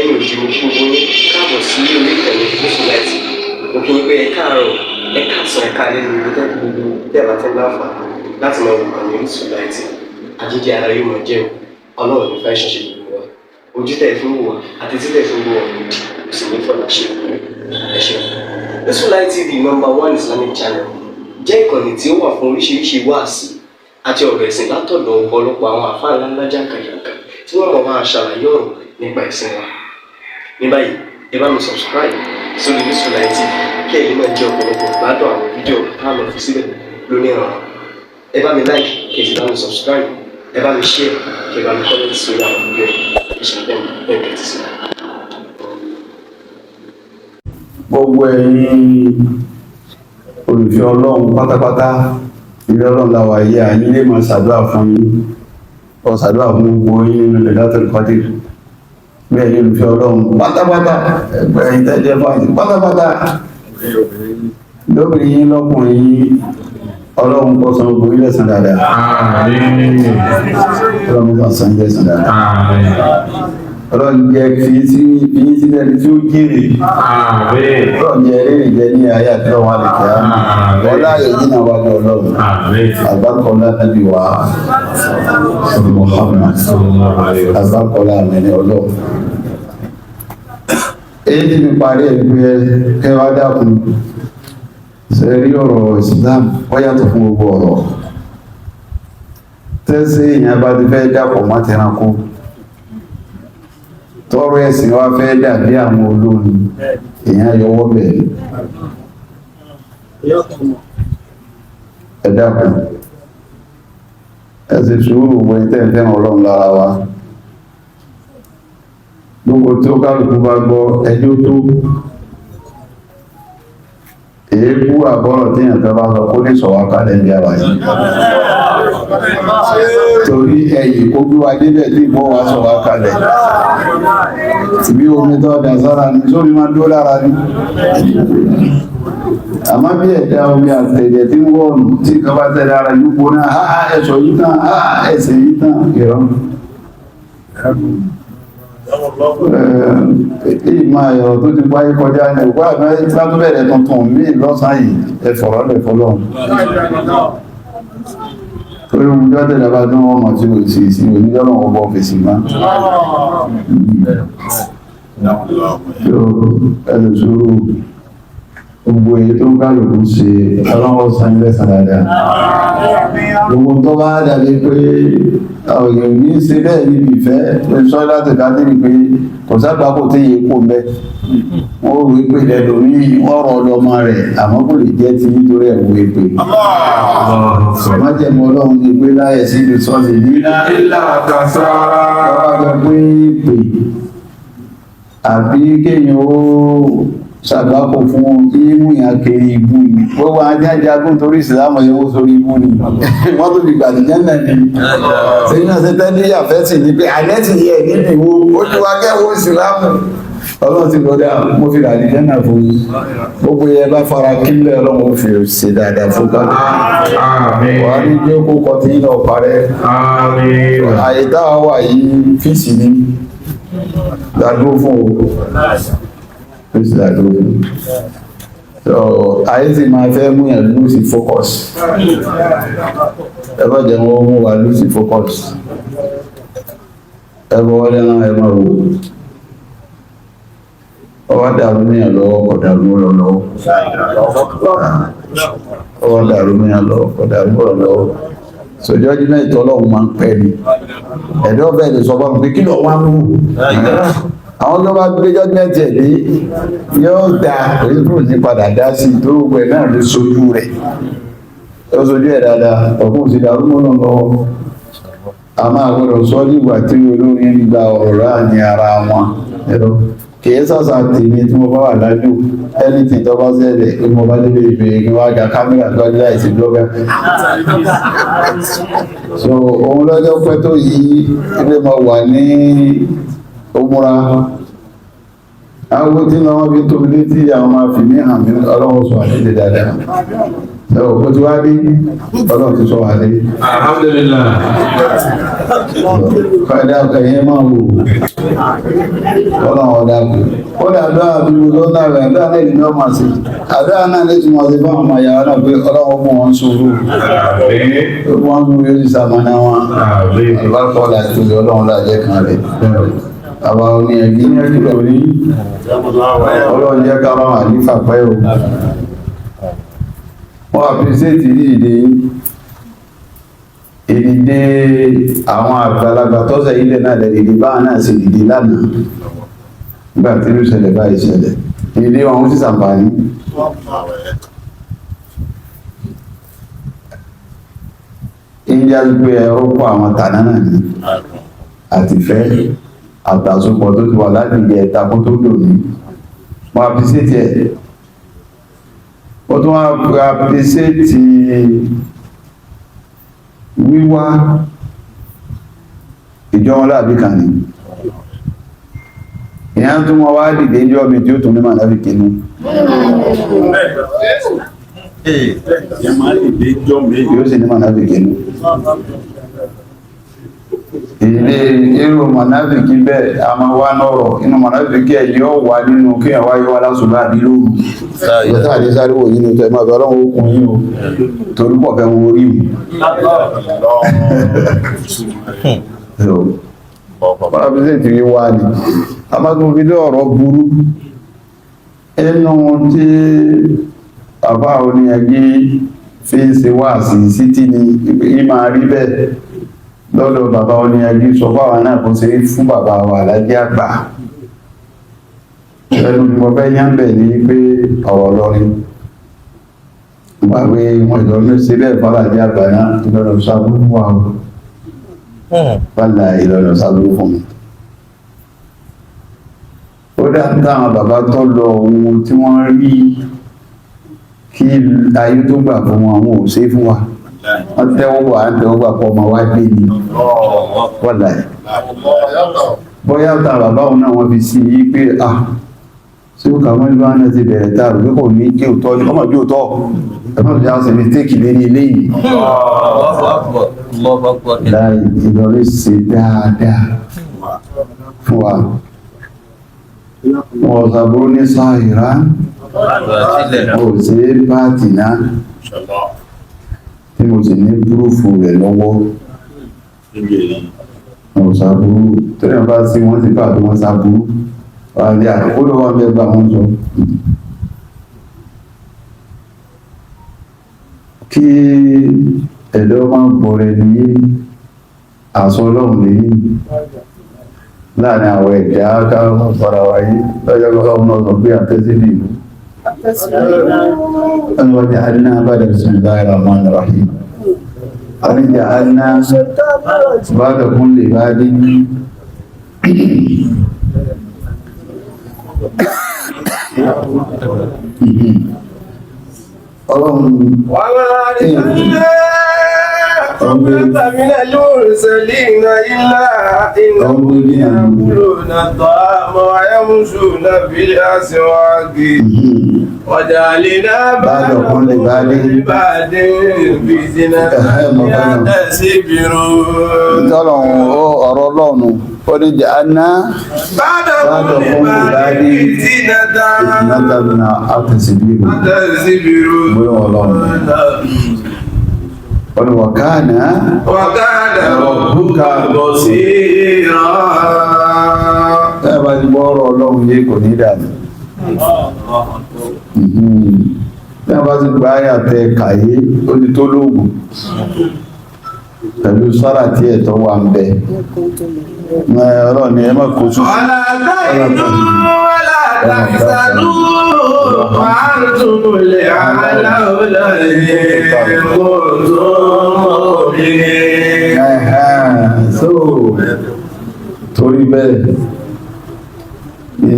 Lẹ́yìn òdi, mo kí gbogbo yín káàbọ̀ sí orí ìkànnì Orísun Light. Mo kí yín pé ẹ káàárọ̀, ẹ káàsán, ẹ káalẹ́ ní gbogbo gbogbo tẹ́ ẹ bá ti ń láǹfààní láti máa wò ìkànnì Orísun Light. Àjíǹde ara yóò máa jẹ́ o. Ọlọ́run ní fẹ́ ṣẹ̀ṣẹ̀ gbogbo wa. Ojú tẹ̀ fún wò wá àti títẹ̀ fún wò wá òdì kò sì ní fọlá ṣe. Ẹ ṣeun. Orísun Light TV, number one Islamic channel, jẹ́ ìkànnì tí ó wà fún oríṣiríṣi wáàsí àti ọ̀rọ̀ ẹ̀sìn látọ̀dọ̀ ọ̀pọ̀lọpọ̀ àwọn àfáà ńláńlá jàǹkàjàǹkà tí wọ́n mọ̀ máa ṣàlàyé ọ̀rọ̀ nípa ẹ̀sìn wa. Ní báyìí, ẹ bá mi subscribe sórí Orísun Light TV kí ẹ̀yin náà jẹ́ ọ̀pọ̀lọpọ̀ gbádùn àwọn fídíò tá a lọ fi síbẹ̀ lónìí ọ̀rọ̀. Ẹ bá mi like, kí ẹ sì bá mi subscribe, ẹ bá mi share, kí ẹ bá mi comment sórí àwọn fídíò yìí. Ẹ ṣe bẹ́ẹ̀ bẹ́ẹ̀ tẹ́tí sí. Gbogbo ẹ̀yin olùfẹ́ Ọlọ́run pátápátá, ilé Ọlọ́run la wà yìí. Àyín lè máa ṣàdúrà fún yín, ọ ṣàdúrà fún gbogbo yín nínú Lailatul Qadr. Bẹ́ẹ̀ ni olùfẹ́ Ọlọ́run pátápátá, ẹgbẹ́ ẹ̀yin tẹ́jẹ́ fáìsì pátápátá, lóbìnrin yín, lọ́kùnrin yín, Ọlọ́run kó san gbogbo yín lẹ́san dáadáa. Ọlọ́run kó san yín lẹ́san dáadáa. Ọlọ́run jẹ́ fi sí fi yín sílẹ̀ tí ó jèrè. Ọlọ́run jẹ́ eré jẹ́ ní ayé àti ọ̀hún àlèkè àmì ọlá yìí náà wájú Ọlọ́run àbákọ́lá nàbí wa Muhammad, àbákọ́lá àmì Ọlọ́run. Èyí tí mi parí ẹ̀ pé kẹwàá dákun ṣe rí ọ̀rọ̀ Islam, ó yàtọ̀ fún gbogbo ọ̀rọ̀ tẹ́sí. Èèyàn bá ti fẹ́ dàpọ̀ mọ́ tẹranko, tọrọ ẹ̀sìn wa fẹ́ dàbí àwọn olórin, èèyàn yọwọ́ bẹ̀rẹ̀. Ẹ dákun, ẹ sì sùúrù. Wọ tẹ́ ń fẹ́ràn Ọlọ́run lára wa, gbogbo tí ó kálukú bá gbọ́ ẹjọ́ tó èébú àbọ̀rọ̀ téèyàn kan bá sọ kó ní sọ̀wá kálẹ̀ ní ara yìí, torí ẹ̀yìn kó gbé wa débẹ̀ tí ìbọn wa sọ̀wá kalẹ̀ bí omi tó dà sára ní sómi máa dó lára ní. Àmọ́ bí ẹ̀dá omi àtẹ̀jẹ̀ tí ń wọ̀nù tí nǹkan bá tẹ̀lé ara yìí gbóná, ẹ̀sọ̀ yìí tán, ẹsẹ̀ yìí tán, ìrọ̀ èyí máa ẹ̀rọ tó ti wáyé kọjá ní òkú àgbẹ̀ bá tó bẹ̀rẹ̀ tuntun míì lọ́sàn-án yìí. Ẹ fọ̀rọ̀ lẹ̀ fọlọ́run, torí ohun jọ́ tẹ̀lé bá tún wọ́n mọ̀ tí o sì sí oníjọ́ náà wọ́n bọ́ fèsì mọ́. Ẹ̀sùn sùúrù, gbogbo èyí tó ń kálukú ṣe, Ọlọ́wọ́ san ilé san dáadáa. Gbogbo tó bá dàbí pé àwọn èèyàn ní í ṣe bẹ́ẹ̀ níbi ìfẹ́ sọ láti dájú ni pé kò sábà kò tí yẹ kó mbẹ́ wọ́n rò pé lẹ́lòmíì wọ́n rọ ọlọ́mọ rẹ̀, àmọ́ kò lè jẹ́ ti nítorí ẹ̀ wọ́n pé májẹ̀mú Ọlọ́run ni pé láyẹ̀ sí ibi sọ́ọ̀sì ní Ilá kàsára. Ọba jọ pé pè àbí kéèyàn ó ṣàgbákò fún ìmú ìyàn kiri ibú ni. Gbogbo ajájagun torí ìsìlámù yẹn, ó sórí ibú ni wọ́n tó fi gbàdújẹ́ náà ni. Sẹ́yìn náà ṣe tẹ́lẹ̀ yàfẹ́ sí ni pé alẹ́ sì yẹ níbi ìwo ojú akẹ́wọ́ ìsìlámù. Ọlọ́run ti gbọ́dọ̀ mo fi gbàdújẹ́ náà fún yín. Gbogbo yẹn bá fara kílẹ̀, Ọlọ́run ó fi ṣe dáadáa fún ká Àmín. wàá ní jẹ́ kó kọ́ tí yín náà parẹ́. Àmín. Àyè táwa wà yìí, fíìsì ni dàdúró fún o, fíìsì dàdúró fún. So ayé sì máa fẹ́ mú yàn lose focus. Ẹ bá jẹ́ wọ́n mú wa lose focus. Ẹ bọ́ wọlé náà, ẹ máa wò ọwọ́ dàrú mìíràn lọ́wọ́, kò dàrú mọ́ lọ́wọ́. Ọwọ́ dàrú mìíràn lọ́wọ́, kò dàrú mọ́ lọ́wọ́. So judgment Ọlọ́run máa ń pẹ́ ni. Ẹ̀dọ́ bẹ́ẹ̀ lè sọ fún mi pé kí ló wá mú àwọn tó bá gbé judgment ẹ̀ dé yóò da èyí tó ní padà dá sí i tó gbẹ náà ló sojú rẹ̀, ó sojú ẹ̀ dáadáa. Ọ̀fun sì dàrú mọ́ náà lọ́wọ́. A máa gbọ́dọ̀ sọ nígbà tí olórin ń gba ọ̀rọ̀ láàrin ara wọn ẹ̀rọ kìí sàṣà tèmi tí mo bá wà lájú anything tó bá ṣẹlẹ̀ pé mo bá délé ìbéèrè kí wọ́n á ga kámẹ́rà tó wájú láìsí blogger. So òun lọ́jọ́ pẹ́ tó yí ilé mo wà ní òmùra àwọn tí wọ́n fi tóbi létí àwọn máa fi mí hàn mí. Ọlọ́run sọ àdéhùn dáadáa. Ẹ ò ti wá dé, Ọlọ́run ti sọ wà dé. Alhamdulillah. Kọ́dà ẹ̀yẹ máa wò. Ọlọ́run ọ̀dà kù. Kọ́dà àdúrà bí mo lọ náà rẹ̀, àdúrà náà lè máa ṣe. Àdúrà náà lè tún máa ṣe fáwọn ọmọ ìyàwó náà pé Ọlọ́run fún wọn sùúrù. Àmín. Wọ́n mú yóò sì sàmọ́nà wọn. Àmín. Àlùbáríkà ọ̀la ìtòlú Ọlọ́run lájẹ́ kan rẹ̀. Àwa oní ẹ̀gí ní ẹ̀kí ní Ọlọ́run jẹ́ ká máa ní fàpẹ́ o. Wọ́n appreciate ìdíje ìdíje àwọn àgbàlagbà tọ́sẹ̀ ilẹ̀ náà lẹ̀ dìde báwọn náà sì dìde lánàá. Nígbà tí irú ìṣẹ̀lẹ̀ báyìí ṣẹlẹ̀, ìdíje wọn ó sì ṣàǹfààní. India gbé ẹrọ pọ̀ àwọn tàná náà ni àtìfẹ́ àtàsopọ̀ tó ti wà láti ìjẹ ẹ̀ta kó tó dò ní. Mo appreciate ẹ̀. Ó tún wá appreciate wíwá ìjọ wọn láàbí kan ni. Ìyá tó wọn wá dìde ìjọ mi tí ó tún ní màá láfi kínú. Yóò sì ní màá láfi kínú. Ilé irú mọ̀náfìkì bẹ́ẹ̀ a máa wá nọ̀rọ̀ inú mọ̀náfìkì ẹ̀ yóò wà nínú kí ẹ̀ wáyé wá lásùbá àbí lóru. Ìgbésẹ̀ àti sáré wò yín ní tẹ̀ máa bẹ Ọlọ́run ó kún yín o torí pọ̀ fẹ́ wo orí mi. Bọ́lá bí sèǹtì rí wá ni. A máa tún fi lé ọ̀rọ̀ burú. Inú tí bàbá oníyangí fi ń ṣe wáàsí sí tí ni ìmáa rí bẹ́ẹ̀ lọ́dọ̀ bàbá oníyagí sọ fáwọn náà kó ṣe fún bàbá wa alájí àgbà. Ẹnu tí mo fẹ́ yán bẹ̀ ní pé ọ̀rọ̀ lọ́rin wà pé wọ́n ìlọrin ṣe bẹ́ẹ̀ fàlàjí àgbà náà ìlọrin sábúrú wà ó fàlà ìlọrin sábúrú fún mi. Ó dá táwọn bàbá tó lọ ohun tí wọ́n rí kí ayé tó gbà fún wọn àwọn ò ṣe fún wa. Wọ́n tẹ́wọ́ gbà á tẹ́wọ́ gbà pọ̀ ọmọ wa dé ni wọ́lá ẹ̀. Bóyá ta bàbá òun náà wọ́n fi sí i pé à ṣé ó kà wọ́n ìlú àná ti bẹ̀rẹ̀ tá rò pé kò ní jẹ́ òótọ́ ni ọmọ jẹ́ òótọ́ ẹ̀fọ́n ti ṣe mistake lérí eléyìí. Láì Ìlọrin ṣe dáadáa fún wa. Wọ́n ṣàbúrú ní sáìrá, wọ́n ò ṣe é bá tì náà tí mo sì ní púrúfù rẹ̀ lọ́wọ́. Wọn ò ṣàbúrú torí wọn bá sí wọn sì bá àbí wọn ṣàbúrú wà ní àkókò lọ́wọ́ bẹ́ẹ̀ bá wọn sọ. Kí ẹ̀dọ́ máa bọ̀rẹ̀ ní àṣọ Ọlọ́run ní láàrin àwọn ẹ̀dá káwọn fara wáyé lọ́jọ́ kọ́kọ́ náà sọ pé àtẹ́síbì ìlú. وجعلنا بعد بسم الله الرحمن الرحيم أن جعلنا بعد كل بعد Ọlọ́run وما أرسلنا قبلك من المرسلين إلا إنهم يأكلون الطعام ويمشون في الأسواق وجعلنا بعضكم لبعض لبعض فتنة يحتسبون Ọlọ́run ọ̀rọ̀ Ọlọ́run ó ní ja'alna بعضكم لبعض فتنة ìtìnátàbìnà àtẹ̀síbírù يحتسبون bóyá Ọlọ́run ó ní wa kana وكان ربك بصيرا Ẹ bá ti gbọ́ ọ̀rọ̀ Ọlọ́run yé kò ní dànù. Tí wọ́n bá ti gba àyà tẹ kàyé, ó ti tó lóògùn. Pẹ̀lú sára tí ẹ̀tọ́ wà ń bẹ. Ọlọ́run ni ẹ má kó sùn. ولا تهنوا ولا تحزنوا وأنتم الأعلون إن كنتم مؤمنين. Ẹ̀hẹ́n, so torí bẹ́ẹ̀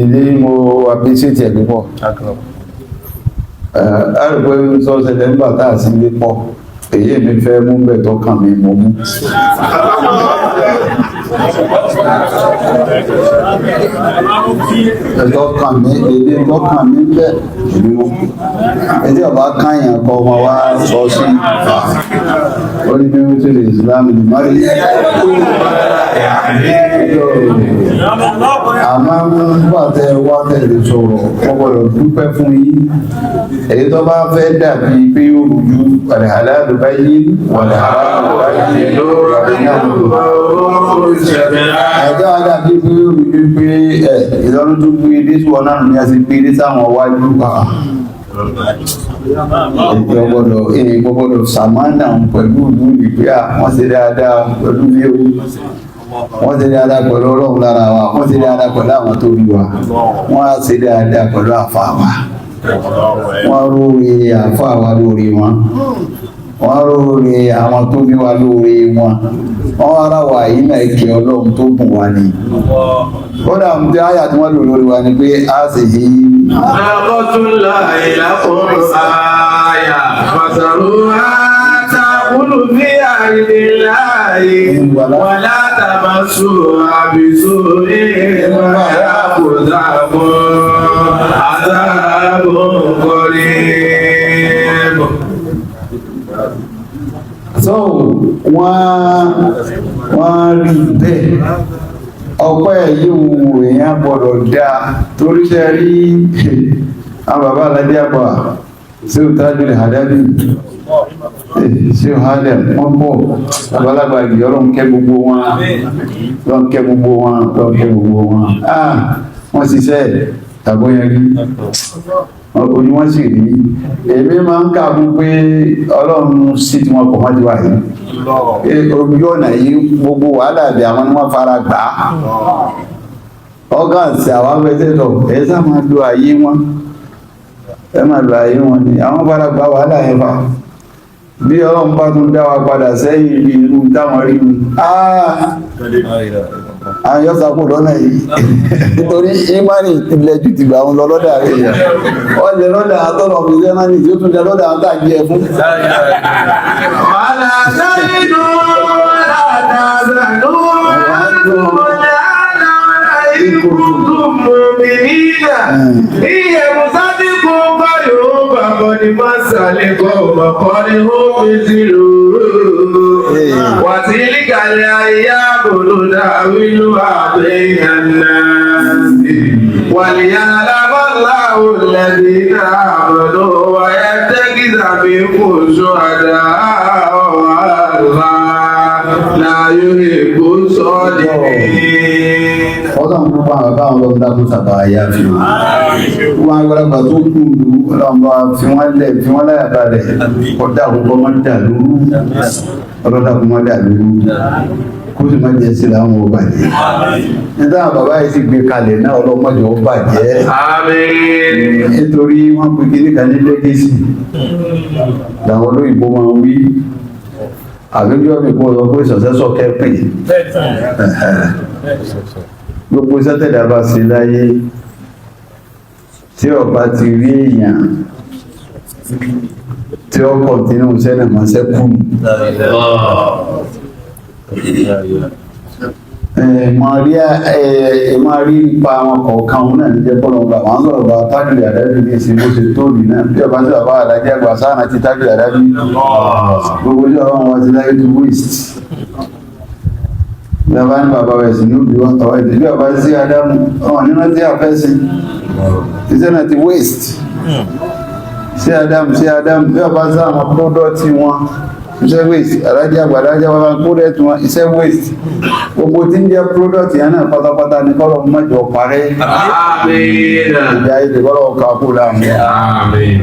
ilé mo appreciate ẹ̀ púpọ̀. Ẹ rí pé sọ ṣẹlẹ̀ nígbà tá a sì lé pọ̀ èyí mi fẹ́ mú bẹ̀ tó kàn mí mo mú. Ẹjọ́ kàn mí, èdè tó kàn mí bẹ́ẹ̀ èmi mú. Ẹjọ́ ọba káyàn kọ́ ọmọ wa sọ sí ó ní bí wọ́n ti lè Islam ní mọ́rí. Àmọ́ nígbà tẹ wá tẹ̀lé sọ̀rọ̀, wọ́n gbọ́dọ̀ dúpẹ́ fún yín. Èyí tó bá fẹ́ dàbí pé ó rújú, wal-halalu bayyin wal-haramu bayyin. Ẹjọ́ àdàbí pé ó rújú pé ẹ̀ ìlọ́run tó gbé dé sí wọn náà ní a ti gbé dé sáwọn wájú. Èyí gbọ́dọ̀ èyí gbọ́dọ̀ sàmánà pẹ̀lú ìlú ìpé à wọ́n ṣe dáadáa pẹ̀lú ilé o, wọ́n ṣe dáadáa pẹ̀lú Ọlọ́run lára wa, wọ́n ṣe dáadáa pẹ̀lú àwọn tó bí wa, wọ́n á ṣe dáadáa pẹ̀lú àfa wa, wọ́n róore àfa wa lórí wọn, wọ́n róore àwọn tó bí wa lórí wọn, wọ́n ara wà yìí náà kí Ọlọ́run tó bùn wa ni. Kódà ń tẹ àyà tí wọ́n lò lórí wa ni pé a sì yí. ناقة الله لكم آية فذروها تأكل في أرض الله ولا تمسوها بسوء فيأخذكم عذاب قريب. So wọ́n rí bẹ́ẹ̀, ọpẹ́ yìí wù èèyàn gbọ́dọ̀ dáa torí ṣe rí àwọn bàbá aládé àgbà sí òtájú lè hàdábì sí òhálẹ̀ wọ́n bọ̀ àgbàlagbà ìgbì. Ọlọ́run kẹ́ gbogbo wọn, ọlọ́run kẹ́ gbogbo wọn, ọlọ́run kẹ́ gbogbo wọn. Ah, wọ́n ṣiṣẹ́ tàbóyanrí ojú wọn sì rí. Èmi máa ń kà fún pé Ọlọ́run sí tí wọn kọ̀ wọ́n ti wà yìí ojú ọ̀nà yìí, gbogbo wàhálà àbí àwọn ni wọ́n fara gbà á organs àwọn afẹ́sẹ̀tọ̀ ẹ sá máa lo àyè wọn, ẹ máa lo àyè wọn ni àwọn fara gbà wàhálà yẹn fa. Bí Ọlọ́run bá tún dá wa padà sẹ́yìn bí irú táwọn rí mu, àwọn yóò sàkó lọ́nà yìí nítorí ìmánì ìpìlẹ̀ ju tìgbà wọn lọ lọ́dà rẹ̀ yẹn. Wọ́n lè lọ́dà àtọ́nà ọ̀fíìsẹ́ náà ní tí ó tún jẹ lọ́dà àwọn tá à ń jẹ fún. ولا تهنوا ولا تحزنوا وأنتم الأعلون إن كنتم مؤمنين. إن يمسسكم قرح فقد مس القوم قرح مثله. وتلك الأيام نداولها بين الناس وليعلم الله الذين آمنوا ويتخذ منكم شهداء، والله لا يحب الظالمين. Ọlọ́run púpọ̀ àwọn bàbá àwọn ọlọ́run dákun sábà ayá fi wọn. Wọn àgbàlagbà tó kù lù, ọlọ́run bá fi wọ́n lẹ̀, fi wọ́n láyà balẹ̀, ọ̀dà àkókò má dà lóru, ọlọ́dà kó má dà lóru, kó sì má jẹ́ sí làwọn ò bàjẹ́. Nígbà àwọn bàbá yìí sì gbé kalẹ̀ náà, ọlọ́mọdé ó bàjẹ́. Àmín. Nítorí wọ́n pe kíní kan ní legacy làwọn olóyìnbó máa ń wí, àbíjọ́ mi kò sọ pé successor kẹ́pìn. Gbogbo sátẹ̀dá bá ṣe láyé tí ọba ti rí èèyàn tí ó continue sẹ́nà máa ṣẹ́kù. Máa rí ipa àwọn kọ̀ọ̀kan òun náà ní jẹ́ bọ́lọ̀ ọba àwọn sọ̀rọ̀ bá tájùlẹ̀ àdájú ní ìsìn bó ṣe tó nì náà. Bí ọba sí bàbá àdájẹ́ àgbà sáànà ti tájùlẹ̀ àdájú, gbogbo ojú àwọn ọmọ ti láyé tó waste. Bí ọba ní bàbá rẹ̀ sí ní òbí wọn tọwọ́ ìdí, bí ọba sí Ádámù ọmọ nínú tí a fẹ́ sí iṣẹ́ náà ti waste. Sí Ádámù, sí Ádámù, bí ọba sí àwọn product wọn, iṣẹ́ waste. Alájẹ́ àgbà, alájẹ́ bàbá, product wọn, iṣẹ́ waste. Gbogbo tí ń jẹ́ product yẹn náà pátápátá ní kọ́lọ̀ mọ́jọ parẹ́. Àmín. Ìjà ìdè kọ́lọ̀ kakú láàmú. Àmín.